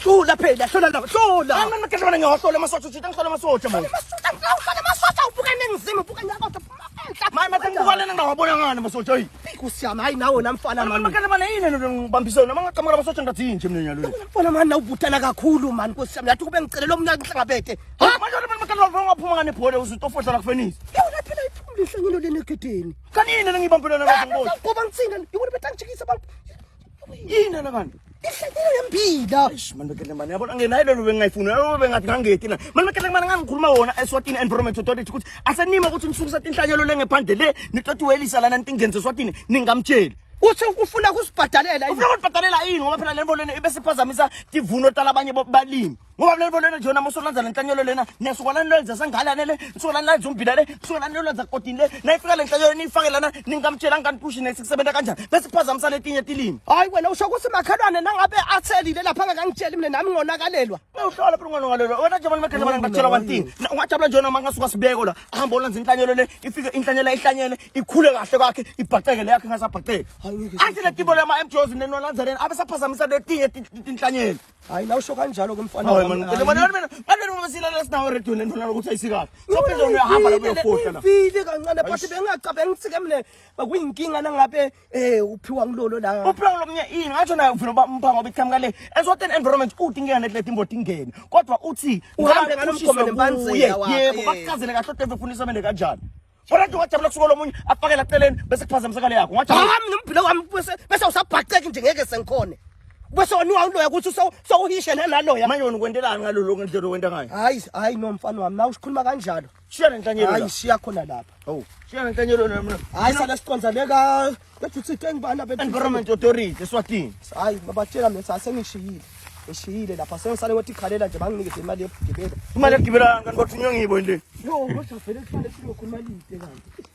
Hlola phela, hlola la, hlola. Hayi mani makhehlane ngiyawahlola emasotsha uthi ngihlola emasotsha manje. Emasotsha, uhlala emasotsha ubuka eningizimu, ubuka enyakatho, phuma enhla. Maye mathe ngibuka lena ngawabona ngani emasotsha ayi. Nkosi yami, hayi nawe namfana Mani mani. makhehlane mani yini lento ngibambisene noma ngaqhamuka lamasotsha ngathi yini nje mina nyalo. Mfana mani nawubutana kakhulu mani Nkosi yami, yathi kube ngicelela omnyaka ngihlangabete. Ha manje mani makhehlane ungaphuma ngani ebhola uzotofohla la kufenisi. Yona phela iphumule inhlanyelo lena egedeni. Kanti yini lengibambelana ngazo ngibona? Ngoba ngitsina, yibona betangijikisa abantu. Yini lena kanti? Inhlanyelo yembila. Eish mani makhehlane mani yabona ngenayo lelo bengingayifuni yabo bengathi ngangeti na. Mani makhehlane mani ngangikhuluma wona eSwatini Environment Authority ukuthi asenime ukuthi nisukisa tinhlanyelo lengephandle le nitotiwelisa lana nitingenise eSwatini ningamtsheli. Uthi ufuna kusibhadalela Ufuna ukubhadalela ini ngoba phela le nto lena ibesiphazamisa tivuno talabanye balimi. Ngoba le nto lena nje wena musulanza le nhlanyelo lena niyasuka lani lwenza sengalane le nisuka lani lenza umbila le nisuka lani lwenza kodini le nayifika le nhlanyelo niyifake lana ningamtshela ngani nesikusebenta kanjani bese iphazamisa letinye tilimi. Hayi wena usho ukuthi makhelwane nangabe athelile lapha angakangitsheli mina nami ngonakalelwa. Uyohlola phela unganongalelwa wena nje manje makhelwane mana ngakutshela one thing. Ungajabula nje noma ngasuka sibeko la ahamba olanza inhlanyelo le ifike inhlanyelo ihlanyele ikhule kahle kwakhe ibhaceke le yakhe ingasabhaceki. Athi le tibo lama MJOs nenolanza lena abesaphazamisa letinye tinhlanyelo. Hayi na usho kanjalo ke mfana Hayi wami. man, manje mina manje noma silala sinawo radio lento nalo ukuthi ayisikahle. Sophinde uyahamba lapho uyofohla la. Ifile kancane but bengingacabangi ukuthi ke mina bekuyinkinga nangabe eh uphiwa ngilolo la. Uphiwa ngolomnye ini ngatsho naye uvela uba umpha ngoba iqhamuka le. Eswatini environment uthi inkinga nehle timbo tingene. Kodwa uthi Uhambe ngalomgomo nembanzela wakhe. Yebo, bakuchazele kahle ukuthi ufuna isebenze kanjani. Kodwa nje ungajabula kusuka lomunye afakele eceleni bese kuphazamiseka le yakho. Ungajabula. Hayi nombhilo wami bese bese usabhaceki nje ngeke sengikhone. Bese waniwa uloya ukuthi sowuhishe naloya. Manje wena ukwentelani ngalolu ngendlela owenta ngayo? Hayi hayi no mfana wami na usikhuluma kanjalo. Shiya lenhlanyelo. Hayi shiya khona lapha. Oh, shiya lenhlanyelo mina. Hayi sale siconza leka bethi uthi ngibana bethi Environment Authority eSwatini. Hayi babatshela mina sasengishiyile. Ngishiyile lapha sengisale ngothi ikhalela nje banginikeze imali yokugibela. Imali yokugibela kanti kodwa unyongibo nje. Yo, kodwa vele kufanele siyokhuluma lide kanti.